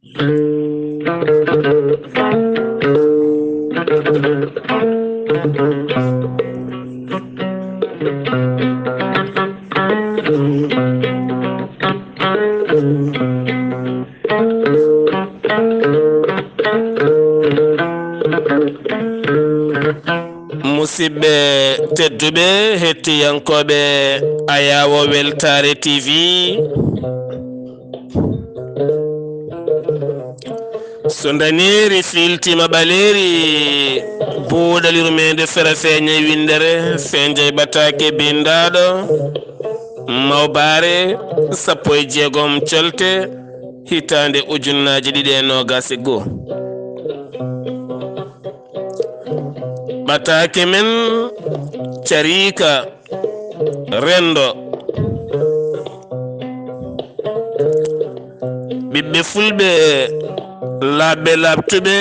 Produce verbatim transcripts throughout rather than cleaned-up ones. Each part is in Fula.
Musidɓe tedduɓe, hettiyankooɓe Ayaawo Weltaare T V, so ndaneeri fiiltiima ɓaleeri, buuɗal yurmeende fera feeñay winndere, feeñay ɓataake binndaaɗo Mawbaare sappo e jeegom colte, hitaande ujunnaaji ɗiɗi e noogaas e goo. Ɓataake men cariika renndo. Ɓiɓɓe fulɓe laaɓɓe laaɓtuɓe,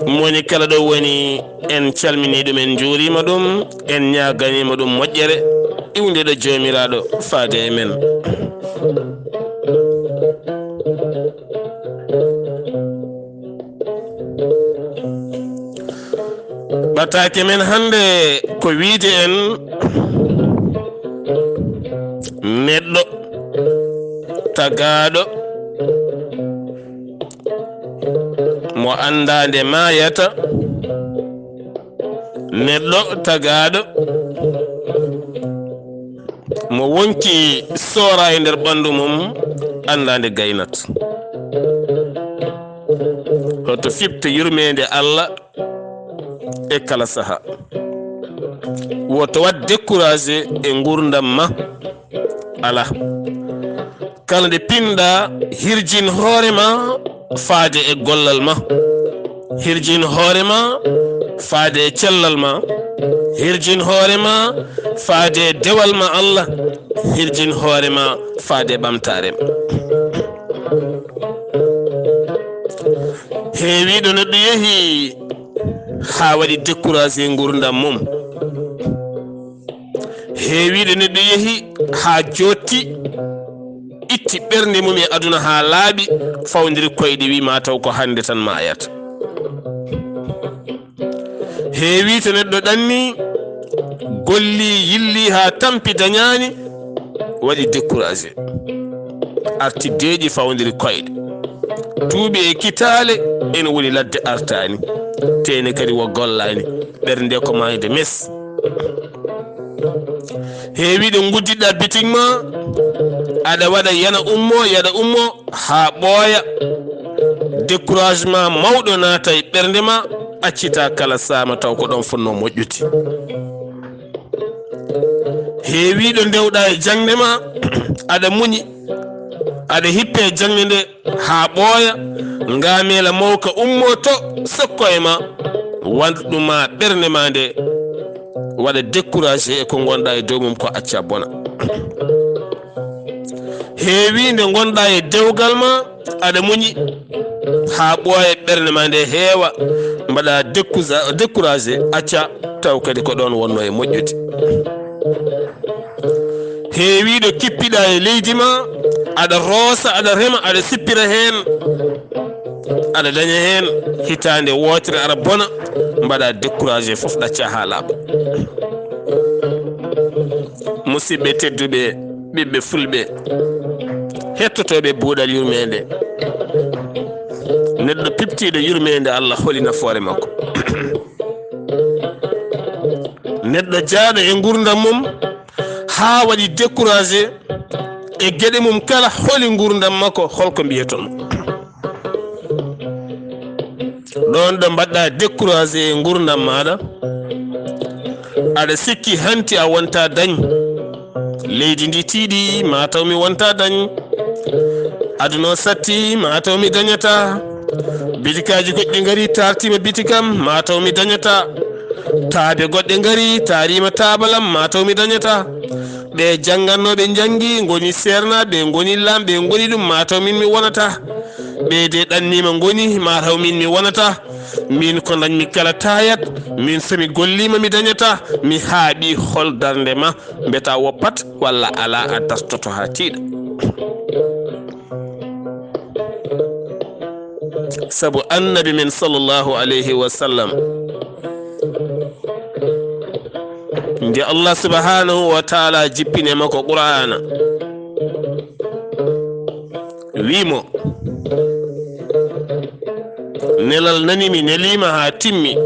moni kala ɗo woni, en calminii ɗum, en njuuriima ɗum, en ñaaganiima ɗum moƴƴere iwnde ɗo Joomiraaɗo faade e men. Ɓataake men hannde ko wiyde en neɗɗo tagaaɗo mo anndaa nde maayata, neɗɗo tagaaɗo mo wonki soora e nder ɓanndu mum, anndaa nde gaynat. Hoto fiɓte yurmeende Allah e kala saha. Woto waɗ découragé e nguurndam ma. Alaa. Kala nde pinɗa, hirjin hoore ma faade e gollal ma. Hirjin hoore ma faade e cellal ma. Hirjin hoore ma faade e dewal ma Allah. Hirjin hoore ma faade e ɓamtaare ma. Heewiiɗo neɗɗo yehi haa waɗi découragé nguurndam mum. Heewiiɗo neɗɗo yehi haa jootti, itti ɓernde mum e aduna haa laaɓi, fawndiri koyɗe, wi ma taw ko hannde tan maayata. Heewiiɗo neɗɗo ɗanni, golli, yilli haa tampi dañaani, waɗi découragé. Arti deeƴi fawndiri koyɗe. Duuɓi e kitaale en woni ladde artaani. Teene kadi wo gollaani. Ɓernde ko maayde mes. Heewiiɗo nguddiɗa bitik ma, aɗa waɗa yana ummo, yaɗa ummo, haa ɓooya. Découragement mawɗo naata e ɓernde ma, accita kala saama taw ko ɗon fotnoo moƴƴude. Heewiiɗo ndewɗa e jaŋde ma, aɗa muñi, aɗa hippe e jaŋde nde haa ɓooya, ngaamela mawka ummoto sokko e ma, wanɗuma ɓernde ma nde, waɗa découragé e ko ngonɗa e dow mum ko acca bona. Heewi nde ngonɗa e dewgal ma, aɗa muñi haa ɓooya ɓernde ma nde heewa, mbaɗa décousa-, découragé, acca, taw kadi ko ɗon wonno e moƴƴude. Heewiiɗo kippiɗa e leydi ma, aɗa roosa, aɗa rema, aɗa sippira heen, aɗa daña heen hitaande wootere, aɗa bona, mbaɗa découragé, fof ɗacca haa laaɓa. Musidɓe tedduɓe, ɓiɓɓe fulɓe, hettotooɓe buuɗal yurmeende, neɗɗo piɓtiiɗo yurmeende Allah holi nafoore makko. Neɗɗo jaaɗo e nguurndam mum haa waɗi découragé e geɗe mum kala, holi nguurndam makko, holko mbiyeton? Ɗon ɗo mbaɗɗa découragé e nguurndam maaɗa, aɗa sikki hanti a wonta dañ. Leydi ndi tiiɗi, ma taw mi wonta dañ. Aduna o satti, ma taw mi dañata. Bitikaaji goɗɗi ngari, taartiima bitikam, ma taw mi dañata. Taabe goɗɗe ngari, taariima taabalam, ma taw mi dañata. Ɓe janngannooɓe njanngi, ngoni seernaaɓe, ngoni laamɓe, ngoni ɗum, ma taw min mi wonata. Ɓe de ɗanniima ngoni, ma taw min mi wonata. Min ko dañmi kala taayat, min so mi golliima mi dañata, mi haaɓi hol darnde ma, mbeta woppat walla alaa a dartoto haa tiiɗa. Sabu Annabi men, sallallahu alayhi wa sallam, nde Allah subhanahu wa taala jippini e makko Qur'aana, wi mo, nelal nani mi, neliima haa timmi.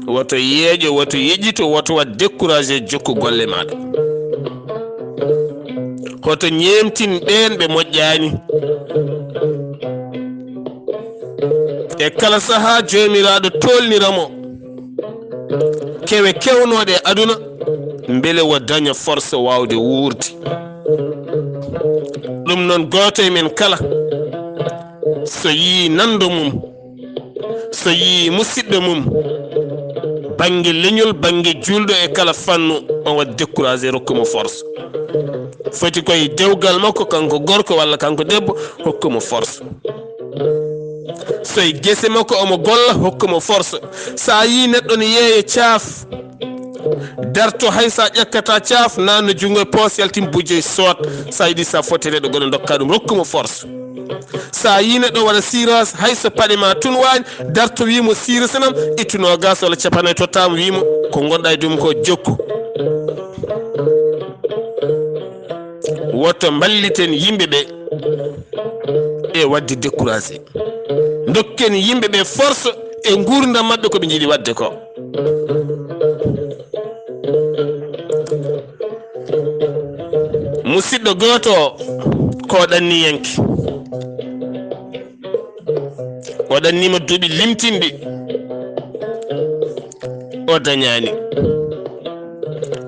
Woto yeeƴo, woto yeƴito, woto waɗ découragé jokku golle maaɗa. Hoto ñeemtin ɓeen ɓe moƴƴaani. E kala sahaa Joomiraaɗo toolnira mo kewe kewnooɗe e aduna, mbele o daña force waawde wuurde. Ɗum noon, gooto e men kala, so yii nanndo mum, so yii musiɗɗo mum, bannge leñol, bannge juulɗo e kala fannu, on waɗ découragé, rokku mo force. Foti koye dewgal makko, kanko gorko walla kanko debbo, hokku mo force. So e gese makko omo golla, hokku mo force. So a yii neɗɗo ne yeeya caaf, darto, hay so a ƴakkata caaf, naatno junngo e poos, yaltin bujjoy soot. So a yiɗi, so a foti reɗo goɗɗo, ndokka ɗum, rokku mo force. So a yii neɗɗo waɗa sirage, hay so paɗe ma tun waani, darto, wi mo, sirage nam, ittu noogas walla cappanɗe nayi, totta mo, wi mo, ko ngonɗa e dum ko, jokku. Woto mballiten yimɓe ɓe e waɗde découragé. Ndokken yimɓe ɓe force e nguurndam maɓɓe, ko ɓe njiɗi waɗde ko. Musiɗɗo gooto o, ko ɗanniyanke. O ɗanniima duuɓi limtinɗi, o dañaani.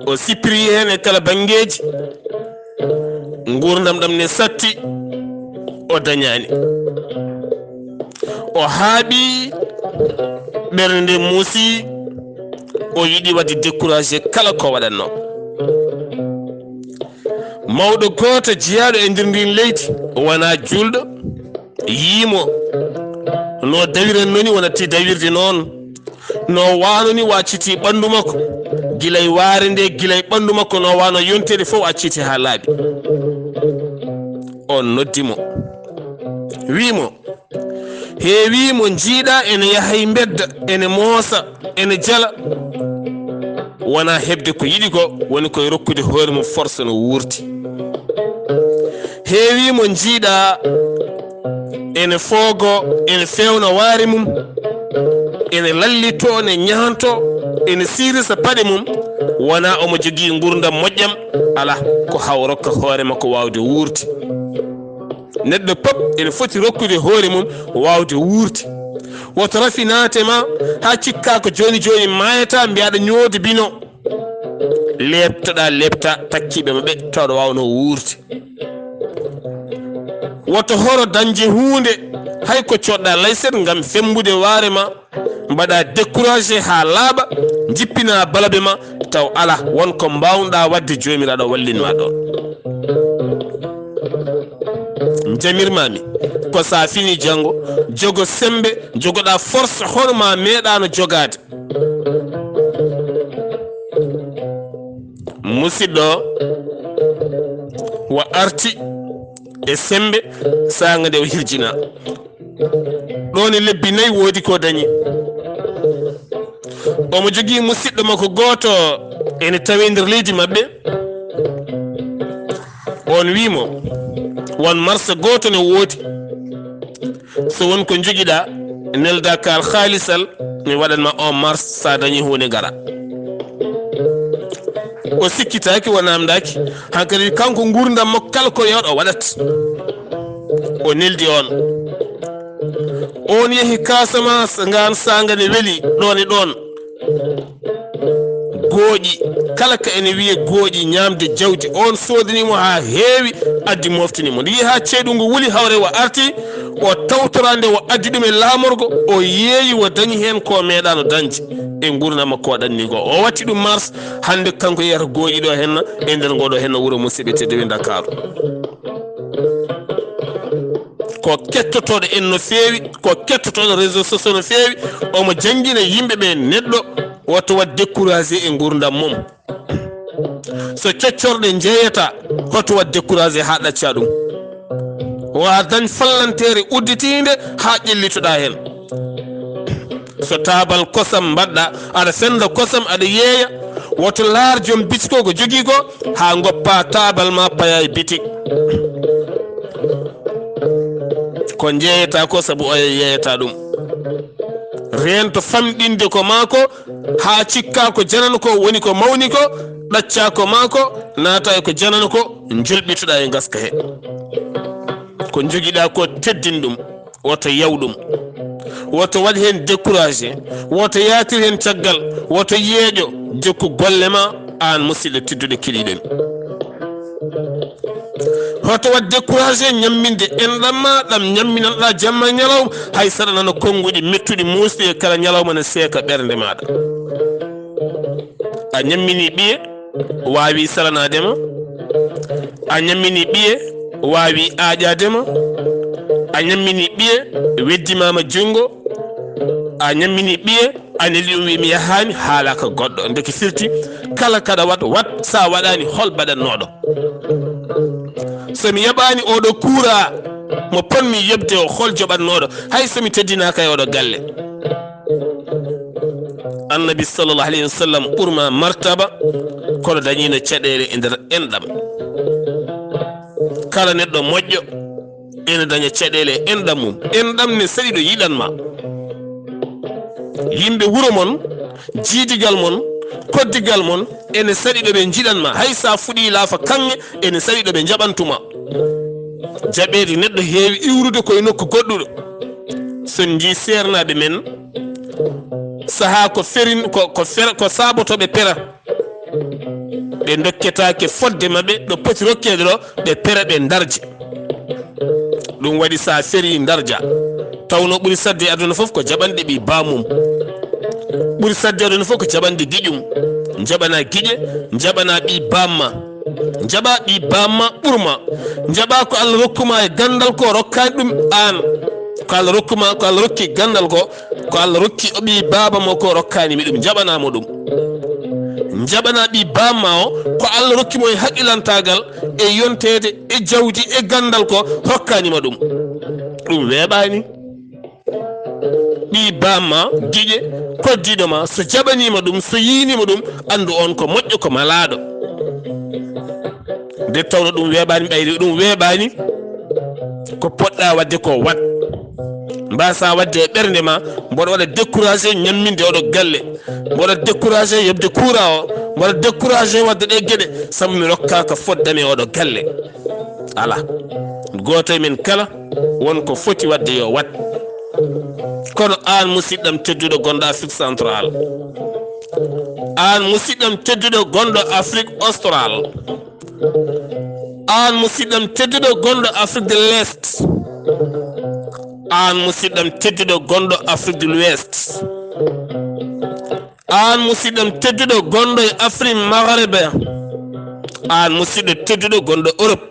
O sippiri heen e kala banngeeji, nguurndam ɗam ne satti, o dañaani. O haaɓi, ɓernde muusi, o yiɗi waɗde découragé kala ko waɗatnoo. Mawɗo gooto jeyaaɗo e nder ndin leydi, wonaa juulɗo, yii mo no dawiranno ni, wonati dawirde noon. No waano ni, o acciti ɓanndu makko. Gila e waare nde, gila e ɓanndu makko, no waano yonteede fof, o acciti haa laaɓi. On noddi mo, wii mo, heewii mo njiiɗaa ene yaha e mbedda, ene moosa, ene jala. Wonaa heɓde ko yiɗi ko, woni koye rokkude hoore mum force no wuurdi. Heewii mo njiiɗaa ene foogo, ene feewna waare mum, ene lallitoo, ene ñaanto, ene siirisa paɗe mum, wonaa omo jogii nguurndam moƴƴam, alaa, ko haa o rokka hoore makko waawde wuurde. Neɗɗo pop ene foti rokkude hoore mum waawde wuurde. Woto rafi naate ma haa cikkaa ko jooni jooni maayataa, mbiyaa aɗa ñoodi bino. Leeptoɗaa leepta takkiiɓe ma ɓe, tawa aɗa waawnoo wuurde. Woto horo dañde huunde, hay ko coodɗaa layset ngam femmbude waare ma, mbaɗaa découragé haa laaɓa, njippinaa balabe ma, taw alaa, won ko mbaawnoɗaa waɗde, Joomiraaɗo wallin ma ɗoon. Njamirmaami ko so a finii janngo, jogo semmbe, jogoɗaa force hono ma meeɗaano jogaade. Musiɗɗo o arti e semmbe, saanga nde o hirjinaa. Ɗoon e lebbi nayi woodi ko dañi. Omo jogii musiɗɗo makko gooto ene tawi nder leydi maɓɓe. On wii mo, won marsa gooto ne woodi. So won ko njogiɗaa, neldaa kaal haalisal, mi waɗan ma on mars, so a dañii huunde ngara. O sikkitaaki, o naamndaaki. Hankadi kanko nguurndam makko kala ko yawɗo o waɗat. O neldi on. On yehi Casamance, ngaan saanga ne weli ɗoon e ɗoon. Gooƴi, kala ka ene wiye gooƴi, ñaamde jawdi. On soodanii mo haa heewi, addi moftini mo. Nde yehi haa ceeɗu ngu wuli, hawre o arti, o tawtoraa nde o addi ɗum e laamorgo, o yeeyi, o dañi heen ko meeɗaano dañde e nguurndam makko ko ɗanni ko. O watti ɗum mars, hannde kanko yeyata gooƴi ɗo henna, e nder ngoo ɗo henna wuro, musidɓe tedduɓe, Ndakaaru. Ko kettotooɗo en no feewi, ko kettotooɗo réseaux sociaux no feewi, omo janngina yimɓe ɓe neɗɗo woto waɗ découragé e nguurndam mum. So coccorɗe njeeyata, hoto waɗ découragé haa ɗaccaa ɗum. Wa dañ fallanteere udditiinde haa ƴellitoɗaa heen. So taabal kosam mbaɗɗa, aɗa fenda kosam, aɗa yeeya, woto laar joom bitik o ko jogii ko, haa ngoppaa taabal ma, payaa e bitik. Ko njeeyata ko, sabu oya yeeyata ɗum. Reento famɗinde ko maa ko, haa cikkaa ko janano ko woni ko mawni ko, ɗaccaa ko maa ko, naata e ko janano ko, njolɓitoɗaa e ngaska he. Ko njogiɗaa ko, teddin ɗum, woto yaw ɗum. Woto waɗ heen découragé, woto yaatir heen caggal, woto yeeƴo, jokku golle ma, aan musidɗo tedduɗo keɗiɗo mi. Hoto waɗ découragé ñamminde enɗam ma, ɗam ñamminanɗaa jamma e ñalawma, hay saɗa nana konnguɗi mettuɗi muusɗi e kala ñalawma ne seeka ɓernde maaɗa. A ñammini ɓiye, waawi salanaade ma. A ñammini ɓiye, waawi aaƴaade ma. A ñammini ɓiye, weddimaama junngo. A ñammini ɓiye, a neli ɗum, wi mi yahaani, haalaaka goɗɗo. Ndeke firti, kala kaɗa waɗ, waɗ, so a waɗaani, hol baɗannooɗo? So mi yaɓaani oɗo kuuraa mo potmi yoɓde o, hol joɓannooɗo? Hay so mi teddinaaka e oɗo galle. Annabi sallallahu alayhi wa sallam ɓurma martaba, kono dañiino caɗeele e nder enɗam. Kala neɗɗo moƴƴo ene daña caɗeele e enɗam mum. Enɗam ne saɗi ɗo yiɗan ma. Yimɓe wuro mon, jiidigal mon, koddigal mon, ene saɗi ɗo ɓe njiɗan ma. Hay sa fuɗi laafa kaŋŋe, ene saɗi ɗo ɓe njaɓantuma. Jaɓeede neɗɗo heewi iwrude koye nokku goɗɗuɗo. So en njii seernaaɓe men, sahaa ko ferin-, ko, ko fer-, ko saabotooɓe pera. Ɓe ndokketaake fodde maɓɓe ɗo poti rokkeede ɗo, ɓe pera, ɓe ndarje. Ɗum waɗi sa ferii ndarja, tawno ɓuri saɗde e aduna fof ko jaɓanɗe ɓii baamum. Ɓuri saɗde e aduna fof ko jaɓanɗe giƴum. Njaɓana giƴe, njaɓana ɓii baamma. Njaɓa ɓii baamma ɓurma. Njaɓa ko Allah rokkuma e ganndal ko rokkaani ɗum aan. Ko Allah rokkuma, ko Allah rokki ganndal ko, ko Allah rokki o ɓii baaba mo ko rokkaani mi ɗum. Njaɓana mo ɗum. Njaɓana ɓii baamma o, ko Allah rokki mo e haqqilantaagal, e yonteede, e jawdi, e ganndal ko rokkaani ma ɗum. Ɗum weeɓaani. Ɓii baamma, giƴe, koddiiɗo ma, so jaɓaniima ɗum, so yiiniima ɗum, anndu on ko moƴƴo, ko malaaɗo. Nde tawno ɗum weeɓaani, ɓayri ɗum weeɓaani, ko poɗɗa waɗde ko waɗ. Mbasa waɗde e ɓernde ma, mboɗo waɗa découragé ñamminde oɗo galle, mboɗo waɗa découragé yoɓde courant o, mboɗo waɗa découragé waɗde ɗe geɗe, sabu mi rokkaaka foddami e oɗo galle. Alaa. Gooto e men kala won ko foti waɗde yo waɗ. Kono aan musidɗam tedduɗo gonɗo Afrique Centrale, aan musidɗam tedduɗo gonɗo Afrique Australe, aan musidɗam tedduɗo gonɗo Afrique de l'Est, aan musidɗam tedduɗo gonɗo Afrique de l'Ouest, aan musidɗam tedduɗo gonɗo e Afrique Maghreb, aan musidɗo tedduɗo gonɗo Europe,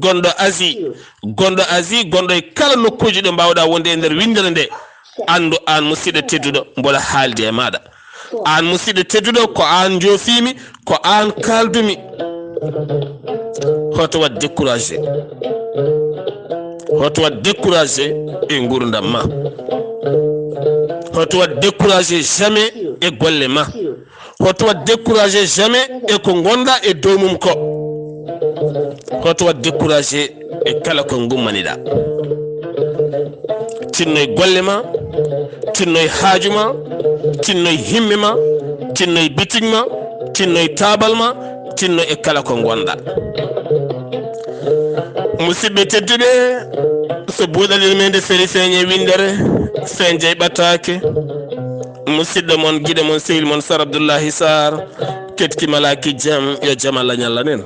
gonɗo Asie, gonɗo Asie, gonɗo e kala nokkuuji ɗo mbaawɗaa wonde e nder winndere nde, anndu aan musidɗo tedduɗo mboɗo haaldi e maaɗa. Aan musidɗo tedduɗo, ko aan njoofiimi, ko aan kaaldumi. Hoto waɗ découragé. Hoto waɗ découragé e nguurndam ma. Hoto waɗ découragé jamais e golle ma. Hoto waɗ découragé jamais e ko ngonɗa e dow mum ko. Hoto waɗ découragé e kala ko ngummaniɗa. Tinnoy golle ma, tinnoy haaju ma, tinnoy himme ma, tinnoy bitik ma, tinnoy taabal ma, tinno e kala ko ngonɗa. Musidɓe tedduɓe, so buuɗal yurmeende feri feeñe winndere, feeñjay ɓataake. Musidɗo mon, giɗo mon, sehil mon, Sar Abdullahi Sar, ketki malaki jam, yo jam Allah ñalla nen.